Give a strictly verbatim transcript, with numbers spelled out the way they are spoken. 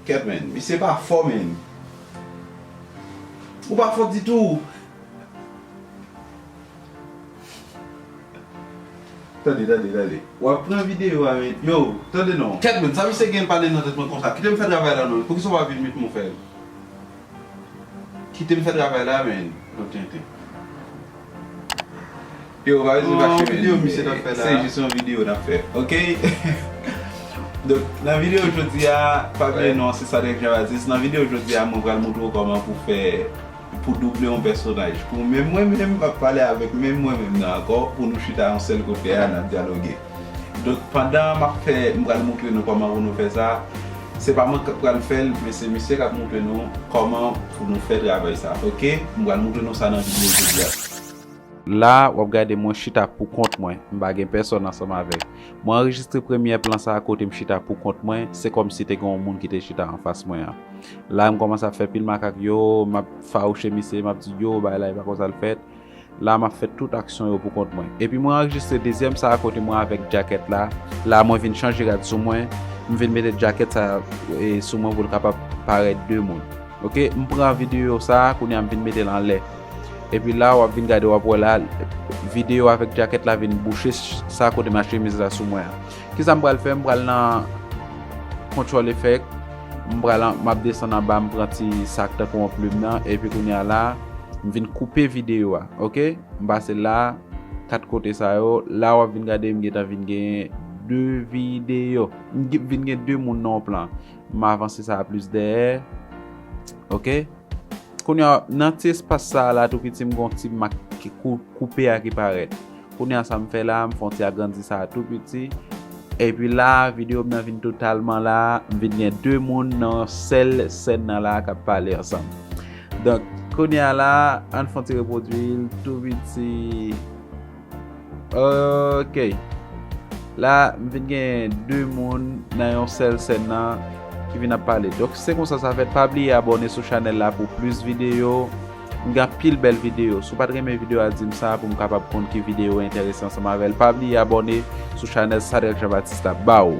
Kèt, man. Misye pa fò, man. Ou pa fò ditou. Tande, tande, tande. W ap pran videyo a, men. Yo, tande non. Kèt, men, sa misye gen pale nan tèt mwen konsa. Kite m fè travay la, non. Poukisa w pa vin met mwen fè l? Kite m fè travay la, men. Non, tenten. Yo, pa bezwen fache, men. Videyo misye t ap fè la. Se jis yon videyo n ap fè. Ok? Donk, nan videyo jodi a, pa bliye non, se Sadrick Jean Baptiste. Nan videyo jodi a, mwen pral montre w kòman pou fè pou double yon pèsonaj. Pou menm mwen menm, m ap pale avèk menm mwen menm nan ankò, pou nou chita yon sèl kote a, n ap dyaloge. Donk, pandan m ap fè, m pral montre nou kòman pou nou fè sa. Se pa mwen k pral fè l, men se misye k ap montre nou kòman pou nou fè travay sa. Ok? M pral montre nou sa nan videyo jodi a. La, w ap gade mwen chita pou kont mwen. M pa gen pèsòn ansanm avèk. Mwen anrejistre premyè plan sa a kote m chita pou kont mwen. Se kòmsi te gen yon moun ki te chita anfas mwen an. La, m kòmanse ap fè pil makak yo, m ap fawouche misye, m ap di, yo, bagay la, e pa konsa l fèt. La, m ap fè tout aksyon yo pou kont mwen. Epi mwen anrejistre dezyèm sa a kote mwen avèk djakèt la. La, mwen vin chanje rad sou mwen. M vin mete djakèt sa a, e, sou mwen pou l kapab parèt de moun. Ok, m pran videyo sa a, kounye a m vin mete l anlè. Epi la, w ap vin gade, w ap wè la, videyo avèk djakèt la vin bouche s-, sa kote m chemiz la sou mwen an. Kisa m pral fè? M pral nan Control Effect. M pral an, m ap desann anba, m pran ti sa k tankou yon plim nan. Epi kounye a la, m vin koupe videyo a. Ok? M pase la, kat kote sa yo. La, w ap vin gade, m gentan vin gen de videyo. M gen, vin gen de moun nan yon plan. M avanse sa a plis dèyè. Ok? Kounye a, nan ti espas sa a la, tou piti, m gen yon ti mak ki kou-, koupe a ki parèt. Kounye a, sa m fè la, m fè yon ti agrandi sa a tou piti. Epi la, videyo m nan vin totalman la, m vin gen de moun nan yon sèl sèn nan la k ap pale ansanm. Donk, kounye a la, ann fè yon ti repwodui l tou piti. Ok. La, m vin gen de moun nan yon sèl sèn nan ki vin ap pale. Donk, se konsa sa fèt. Pa bliye abòne sou chanèl la pou plis videyo. M gen anpil bèl videyo. Si w pa t renmen videyo a, di m sa pou m kapab konn ki videyo enterese ansanm avè l. Pa bliye abòne sou chanèl Sadrick Jean Baptiste la. Baw!